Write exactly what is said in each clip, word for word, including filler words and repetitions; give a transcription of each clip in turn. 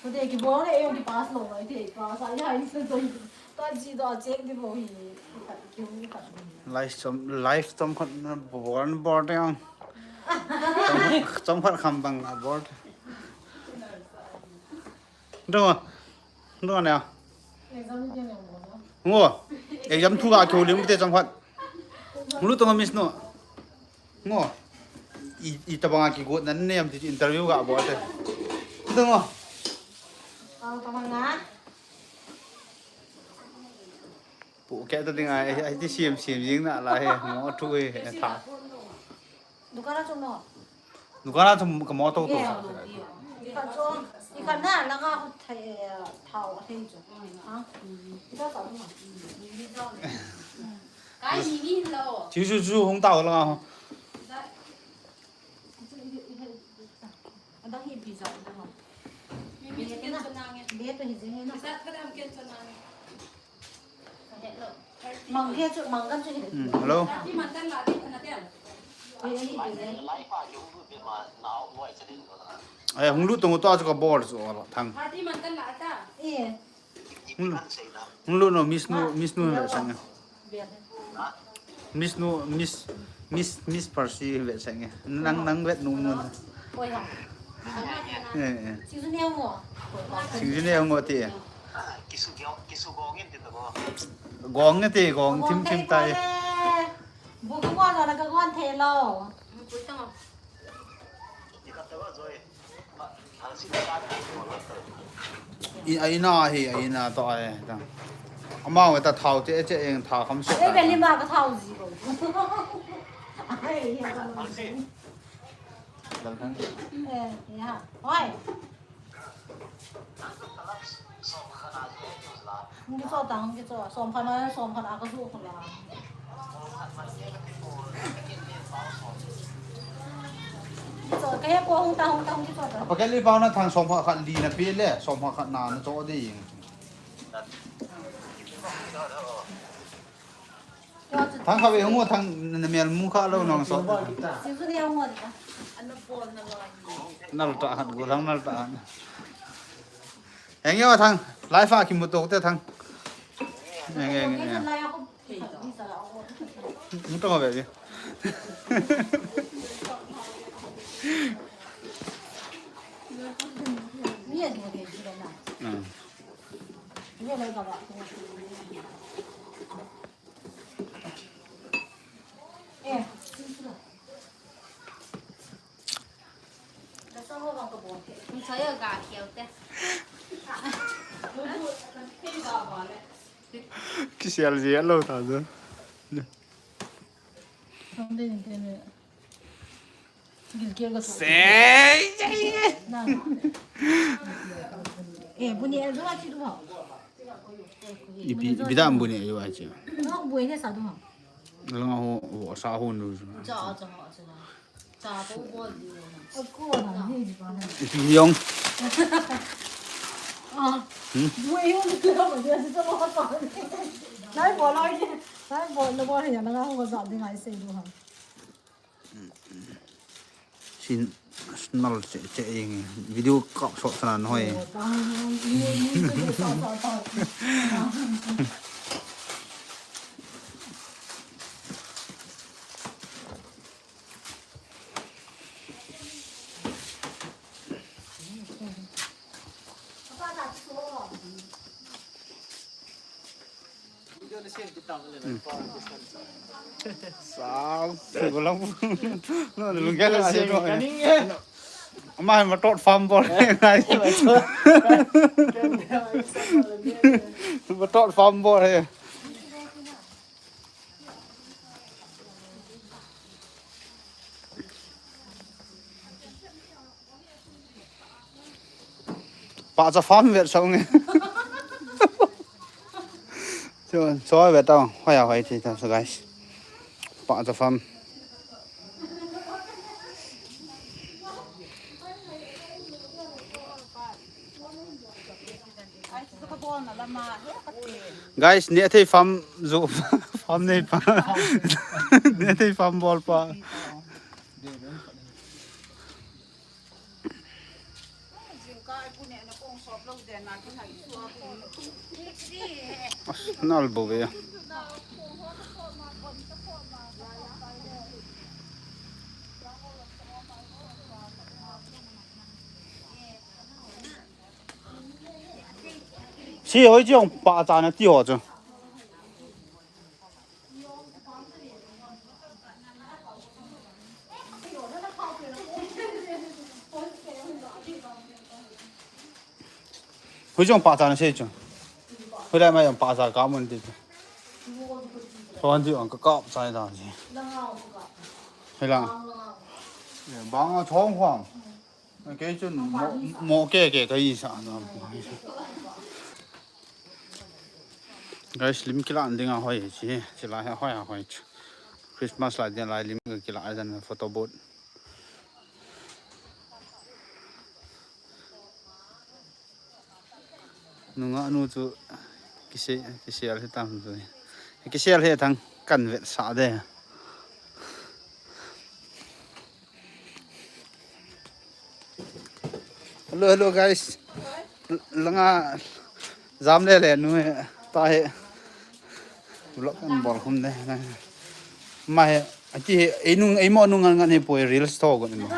Kute kibol le, ei jong kipass lou, ei te pass a, ei hai ni sa to. Ka ji to a check di bol hi, i khat, ki hung khat. Live chom, live chom khat na bol, bol te jong. Chom, chom khat kham bang a bol. Dong a. Dong a ne. Exam ni te ne bol. Ngo. Exam thu ga kyo lim te chom khat. Ngulu to miss no. Ngo. I, i tabang a kigot nan ne am ti interview ga bol te. Dong a. Ang tabang a. Pu ke ta ding ai, ai ti siam siam jing na la he, mo thu he, tha. Dukan a chom no. Dukan a chom ka mo to to. Ye, sa. Ye. Ikan chom, ikan na, na nga ko thai, thao a thei chom. Ha? Ita sa ma. Kai ni ni lo. Chu chu chu hung tao la ho. Adang hi pi jao adang ho. Mi mi ken chona nge. Be to hi jing na. Sa ka dam ken chona nge. Mang he chu, mang kan chu hi. Hmm, hello. Ti man kan la ti na te. Ei, ei, ei. Ai, hung lut tong to chu ka bol chu la thang. Ti man kan la ta. Eh. Hung lut no, miss no, miss no ve sang. Miss no, miss, miss, miss Percy ve sang. Nang, nang vet no no. Oi ha. Eh, eh. Sing su neo mo. Sing su neo mo ti. Kisu gong, kisu gong in ti to. Gong nge ti, gong thim thim tai. Bu ko mo no la ka gon the lo. I, a ina hi, a ina to ai ta. Amau ta thao che che eng tha kham so. Ei, beli ma ka thao ji ko. Ai, ya ka lo. Dal thang. Eh, ya. Oi. Hung kicho ta, hung kicho. Som khat na, som khat a ka ju ko la. Kicho, ka he ko hung ta, hung ta, hung kicho ta. Apa kali pau na thang som khat khat li na pi le, som khat khat na na cho de ing. Thang kha ve hung thang na mel mu kha lo nong so. Sing su ne hung ta. Nal ta han, go thang nal ta han. Eng yo thang, lai fa ki mu to te thang. Eng, eng, eng. Mu to ve. Hmm. Kisial ji lo ta jo. Sei. Na. Eh, bu ni el do a chi du ha. Ipi, ipi da bu ni el do a chi. No, bu ni sa du ha. Lang ho, ho sa ho nu. Cha, cha, cha. Cha ko bu ni. Ko na ni ji pa na. Ipi yong. Ah. Hmm? Bu ni yong ni ko ma ni sa ma pa. Nai bo lo ni. Nai bo lo bo ni na ho sa de ngai sei du ha. Sin nal che che ing video kap sot sana noi. Sao, gulang. No, lungkah la sih tu. Ama matot farm bol. Matot farm bol he. Pa cha farm vet sa nge. Cho, cho vet tao, hoi a hoi thi tao, so guys. Pa cha farm. Guys, ne thei farm jo, farm nei pa. Ne thei farm bol pa. As, nal bo ve. Si hoi jong pa cha na ti ho chu. Hoi jong pa cha na se chu. Hoi lai ma jong pa cha ka mun ti chu. So an ti ang ka kap cha da ji. Hoi la. Bang a chong khwang. Kei chun mo, mo ke ke ka i sa na. Guys, lim kila an ding a hoi chi, chi lai a hoi a hoi chi. Christmas lai ding lai lim kila a dan photo booth. Nunga nu chu kise, kisel hi tam chu. Kisel hi thang kan vet sa de. Hello, hello guys. Langa jam le le nu he ta he. Vlog kan bol khum de. Ma he ati he ei nung ei mo nung ngan ngan he poi reels to gon mo.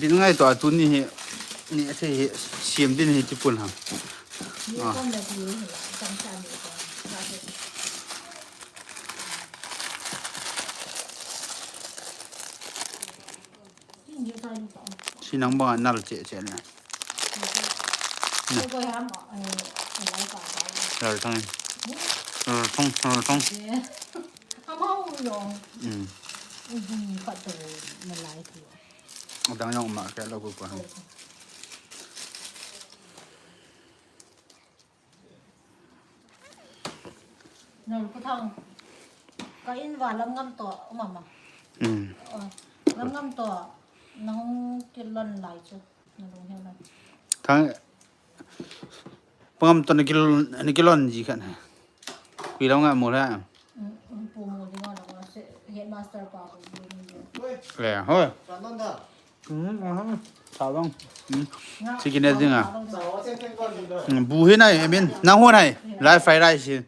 Bin ngai to a tuni hi, ni a thei hi, siam din hi ti pun ham. Ah. Sinang banga nal che che le. Ral thang. Ral thang, ral thang. Hmm. Adang jong ma ke lo ko ko. Nal ko thang. Ka in va lam ngam to, mama. Hmm. Lam ngam to, nang kilon lai chu. Thang pangam to na kilon, na kilon ji khan. Kui lam nga mo la. Le, hoi. Sa bang. Chicken ne dinga. Bu hi nai, I mean, nang ho nai. Lai fried rice.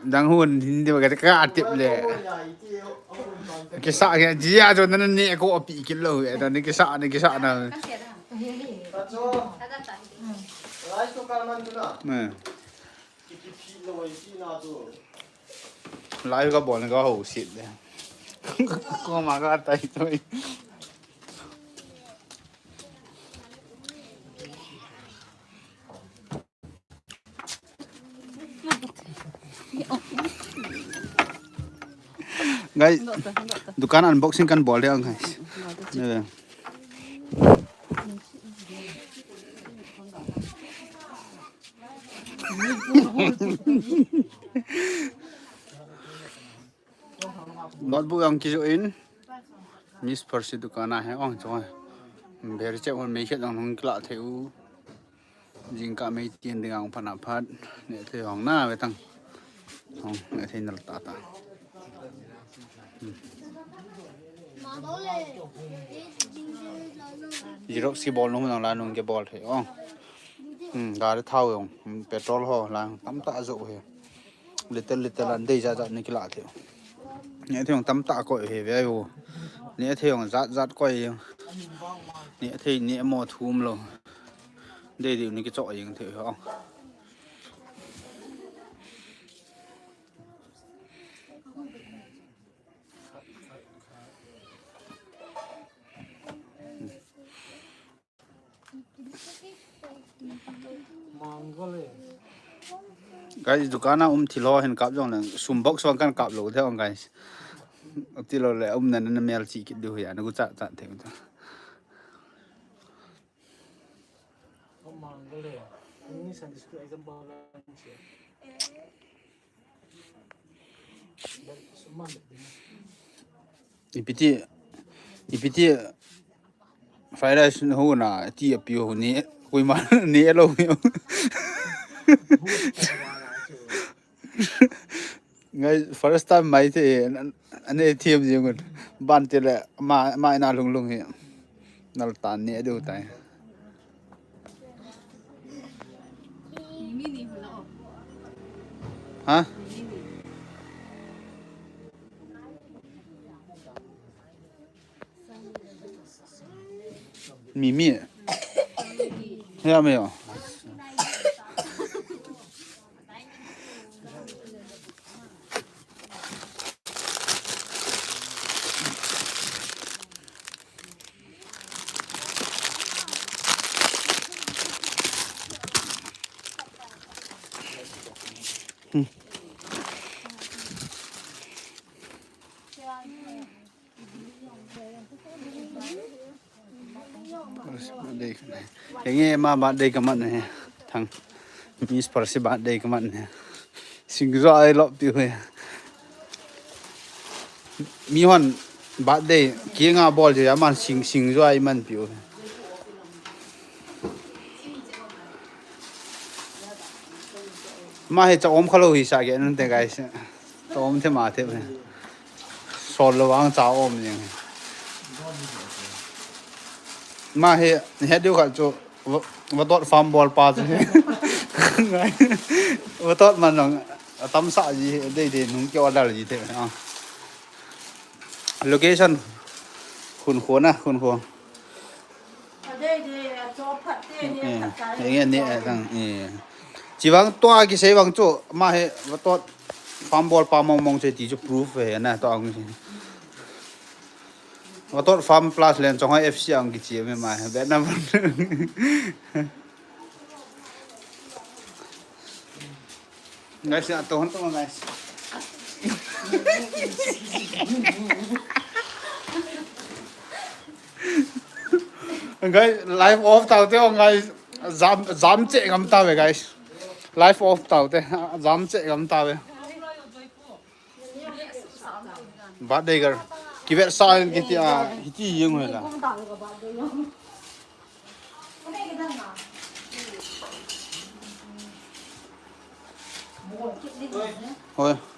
Dang hun hindi ba ka tip le. Kisa ke jia jo nan ni ko api kilo e dan kisa ni kisa na. Lai ka bol ka ho sit le. Ko ma ka tai toi. Guys, dukan unboxing kan bol dia guys. Notebook jong kijoh in. Miss Percy dukan a he ong chong. Ber che hon mei khet jong hung kila thei u. Jingkah mei tin ding ang phat na phat. Ne thei hong na ve tang. Hong ne thei nal ta ta. Xerox kibol nung nang la nung kibol thei ong. Gari thao jong petrol ho la tamtah ajoh he. Little little an dei jat jat ni kila thei. Ni thei jong tamtah koi he ve u. Ni thei jong jat jat koi. Ni thei ni mo thum lo. Dei dei ni kichoh jeng thei ho. Guys, dukan a um thil ho hin kap jong leng sum box vang kan kap lou thei ong guys. Ti lou le um na na mel chi kit diu hi a na gu cha cha thei. Ipi ti, ipi ti fried rice ho na ti api ho ni. Koima ne lou. Ngai first time mai the, ane thiam jing un. Ban te le ma, ma ina lung lung hi. Nal tan ne diu tai. Ha? Mimi. Ya, 没有。 Henge ma birthday kaman he. Thang. Miss Percy birthday kaman he. Singjo ai lop tiu he. Mi hon birthday kinga bol je aman sing, singjo ai man piu he. Ma he cha om khalou hi sa ke nun te guys. Cha om the ma the. Sol lo ang cha om jeng. Ma he, he diu khat chu va, vatot farm bol pa chu. Vatot man long atam sa ji he, dei dei nung ke order ji the. Ah. Location. Khun khun na, khun khun. Adei dei, a cho phat te ni, eh, phat tai, enge ni, cho eh, tang, eh. Chivang tua kisei vang chu, ma he, vatot farm bol pa mong mong che ti chu proof he na, to ang. Vatot farm plus len chong F C ang kichi me ma he, bet na. Guys, ya to hon to guys. Guys, live off tau te guys. Jam, jam che ngam tau ve guys. Live off tau te. Jam che ngam tau ve. Birthday girl. Kivet sa kiti a, hiti jeng hoi la. Hoi.